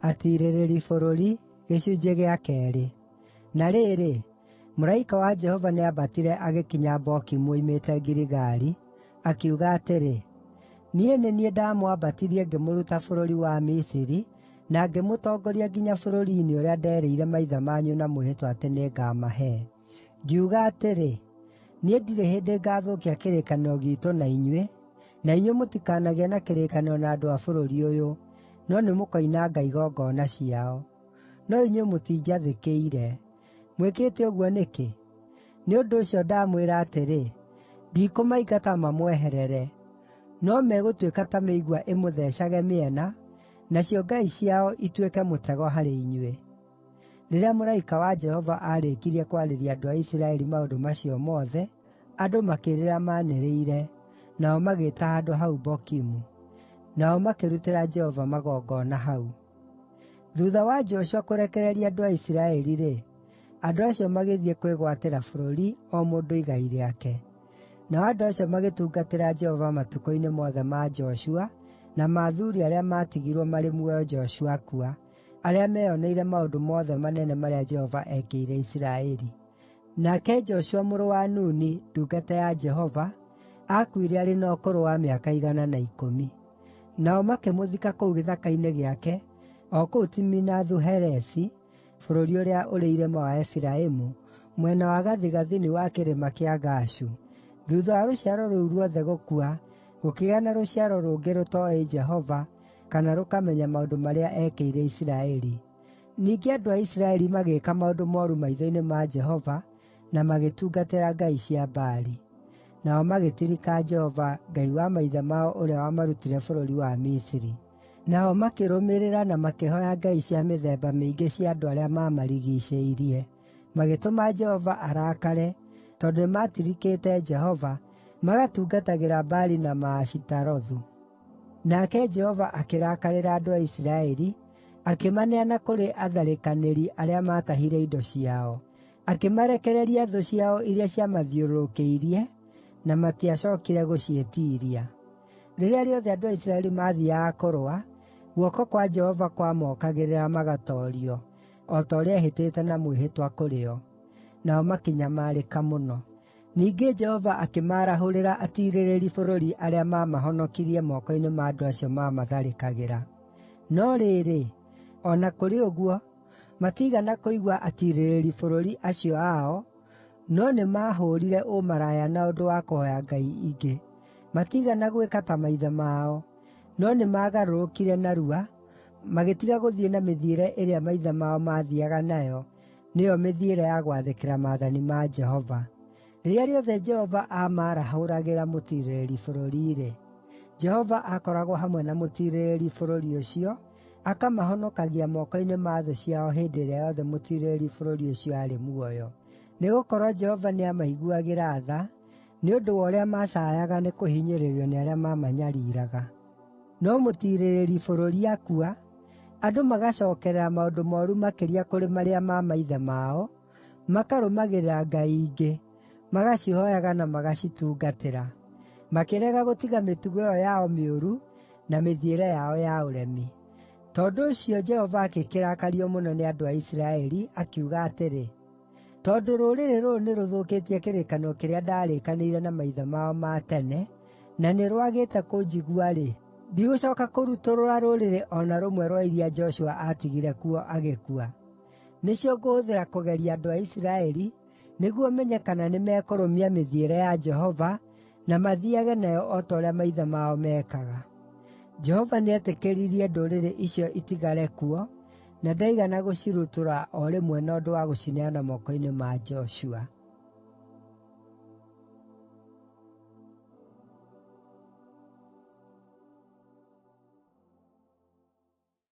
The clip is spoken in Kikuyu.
Atiirĩrĩri Bũrũri Gĩcunjĩ gĩa keerĩ. Na rĩrĩ, mũraika wa Jehova nĩambatire agĩkinya Bokimu oimĩte Giligali, akiuga atĩrĩ, “Niĩ nĩ niĩ ndamwambatirie ngĩmũruta bũrũri wa Misiri na ngĩmũtongoria nginya bũrũri-inĩ ũrĩa nderĩire maithe manyu na mwĩhĩtwa atĩ nĩngamahe. Ngiuga atĩrĩ, ‘Niĩ ndirĩ hĩndĩ ngaathũkia kĩrĩkanĩro giitũ na inyuĩ, na inyuĩ mũtikanagĩe na kĩrĩkanĩro na andũ a bũrũri ũyũ, no nĩmũkoinanga igongona ciao.’ No inyuĩ mũtinjathĩkĩire. Mwĩkĩte ũguo nĩkĩ? Nĩ ũndũ ũcio ndamwĩra atĩrĩ, ndikũmaingata mamweherere. No megũtuĩka ta mĩigua ĩmũtheecage mĩena, nacio ngai ciao ituĩke mũtego harĩ inyuĩ.” Rĩrĩa mũraika wa Jehova aarĩkirie kwarĩria andũ a Isiraeli maũndũ macio mothe, andũ makĩrĩra maanĩrĩire, nao magĩĩta handũ hau Bokimu. Nao makĩrutĩra Jehova magongona hau. Thuutha wa Joshua kũrekereria andũ a Isiraeli-rĩ, andũ acio magĩthiĩ kwĩgwatĩra bũrũri, o mũndũ igai rĩake. Nao andũ acio magĩtungatĩra Jehova matukũ-inĩ mothe ma Joshua na ma athuuri arĩa maatigirwo marĩ muoyo Joshua akua, arĩa meeyoneire maũndũ mothe manene marĩa Jehova eekĩire Isiraeli. Nake Joshua mũrũ wa Nuni, ndungata ya Jehova, aakuire arĩ na ũkũrũ wa mĩaka 110. Nao makĩmũthika kũu gĩthaka-inĩ gĩake, o kũu Timinathu-Heresi, bũrũri ũrĩa ũrĩ irĩma wa Efiraimu, mwena wa gathigathini wa kĩrĩma kĩa Gaashu. Thuutha wa rũciaro rũu ruothe gũkua, gũkĩgĩa na rũciaro rũngĩ rũtooĩ Jehova kana rũkamenya maũndũ marĩa eekĩire Isiraeli. Ningĩ andũ a Isiraeli magĩĩka maũndũ mooru maitho-inĩ ma Jehova na magĩtungatĩra ngai cia Baali. Nao magĩtirika Jehova, Ngai wa maithe mao ũrĩa wamarutire bũrũri wa Misiri. Nao makĩrũmĩrĩra na makĩhooya ngai cia mĩthemba mĩingĩ cia andũ arĩa maamarigiicĩirie. Magĩtũma Jehova arakare, tondũ nĩmatirikĩte Jehova, magatungatagĩra Baali na Maashitarothu. Nake Jehova akĩrakarĩra andũ a Isiraeli, akĩmaneana kũrĩ atharĩkanĩri arĩa maatahire indo ciao. Akĩmarekereria thũ ciao iria ciamathiũrũrũkĩirie, na matiacookire gũciĩtiiria. Rĩrĩa rĩothe andũ a Isiraeli maathiiaga kũrũa, guoko kwa Jehova kwamookagĩrĩra magatoorio, o ta ũrĩa eehĩtĩte na mwĩhĩtwa kũrĩ o. Nao makĩnyamarĩka mũno. Ningĩ Jehova akĩmaarahũrĩra atiirĩrĩri bũrũri arĩa maamahonokirie moko-inĩ ma andũ acio maamatharĩkagĩra. No rĩrĩ, o na kũrĩ ũguo, matiigana kũigua atiirĩrĩri bũrũri acio ao, no nĩmahũũrire ũmaraya na ũndũ wa kũhooya ngai ingĩ. Matiigana gwĩka ta maithe mao, no nĩmagarũrũkire narua, magĩtiga gũthiĩ na mĩthiĩre ĩrĩa maithe mao maathiiaga nayo, nĩyo mĩthiĩre ya gwathĩkĩra maathani ma Jehova. Rĩrĩa rĩothe Jehova aamaarahũragĩra mũtiirĩrĩri bũrũri-rĩ, Jehova aakoragwo hamwe na mũtiirĩrĩri bũrũri ũcio, akamahonokagia moko-inĩ ma thũ ciao hĩndĩ ĩrĩa yothe mũtiirĩrĩri bũrũri ũcio aarĩ muoyo. Nĩgũkorwo Jehova nĩamaiguagĩra tha, nĩ ũndũ wa ũrĩa macaayaga nĩ kũhinyĩrĩrio nĩ arĩa mamanyariiraga. No mũtiirĩrĩri bũrũri akua, andũ magacookerera maũndũ mooru makĩria kũrĩ marĩa ma maithe mao, makarũmagĩrĩra ngai ingĩ, magacihooyaga na magacitungatĩra. Makĩrega gũtiga mĩtugo ĩyo yao mĩũru na mĩthiĩre yao ya ũremi. Tondũ ũcio Jehova agĩkĩrakario mũno nĩ andũ a Isiraeli, akiuga atĩrĩ, “Tondũ rũrĩrĩ rũrũ nĩrũthũkĩtie kĩrĩkanĩro kĩrĩa ndaarĩkanĩire na maithe mao ma tene, na nĩ rwagĩte kũnjigua-rĩ, ndigũcooka kũrutũrũra rũrĩrĩ o na rũmwe rwa iria Joshua aatigire kuo agĩkua. Nĩcio ngũhũthĩra kũgeria andũ a Isiraeli, nĩguo menye kana nĩmekũrũmia mĩthiĩre ya Jehova na mathiiage nayo o ta ũrĩa maithe mao meekaga.” Jehova nĩetĩkĩririe ndũrĩrĩ icio itigare kuo, na ndaigana gũcirutũrũra o rĩmwe na ũndũ wa gũcineana moko-inĩ ma Joshua.